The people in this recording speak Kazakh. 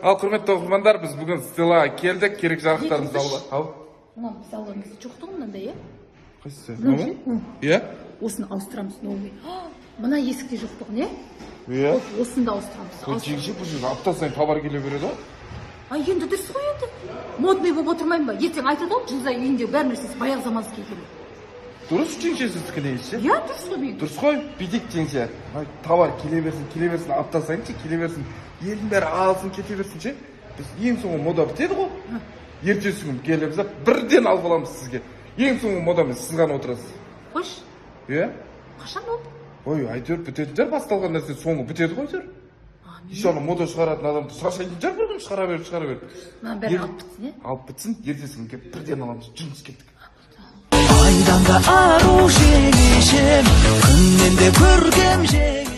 Ал, құрметті оқырмандар, біз бүгін Стеллаға келдік, керек жарақтарымызды алуға. Ау. Мына біз алған кезде жоқ тұғын мынандай, иә? Қайсысы? Мынау Мынау ше? ма? Иә. Осыны ауыстырамыз, новый. Мына есікте жоқ тұғын, иә? Иә. Вот, осыны да ауыстырамыз. Ой, жеңше, бұл жерге апта сайын товар келе береді ғой. А, енді дұрыс қой енді. Модный болып отырмаймын ба? Ертең айтады ғой, Жұлдызай үйінде бәрі нәрсесі баяғы заманский екен. Дұрыс, жеңше, сіздікі негізі ше. Иә, дұрыс қой менікі. Дұрыс қой, бүйтейік, жеңше. Ай, товар келе берсін, келе берсін, апта сайын ше, келе берсін. Елдің бәрі алсын, кете берсін ше. Біз ең соңғы мода бітеді ғой. Ертесі күні келеміз да, бірден алып аламыз сізге. Ең соңғы модамен сіз ғана отырасыз. Қойшы. Иә? Қашан ол? Ой, әйтеуір бітетін шығар, басталған нәрсе соңы бітеді ғой әйтеуір. А, Еще ана мода шығаратын адамды шаршайтын шығар бір күні шығара беріп, шығара беріп. Мынаның бәрін алып бітсін, иә? Алып бітсін, ертесі күні келіп бірден аламыз. Жүріңіз, кеттік. Айдан да ару жеңешем, күннен де көркем жеңешем.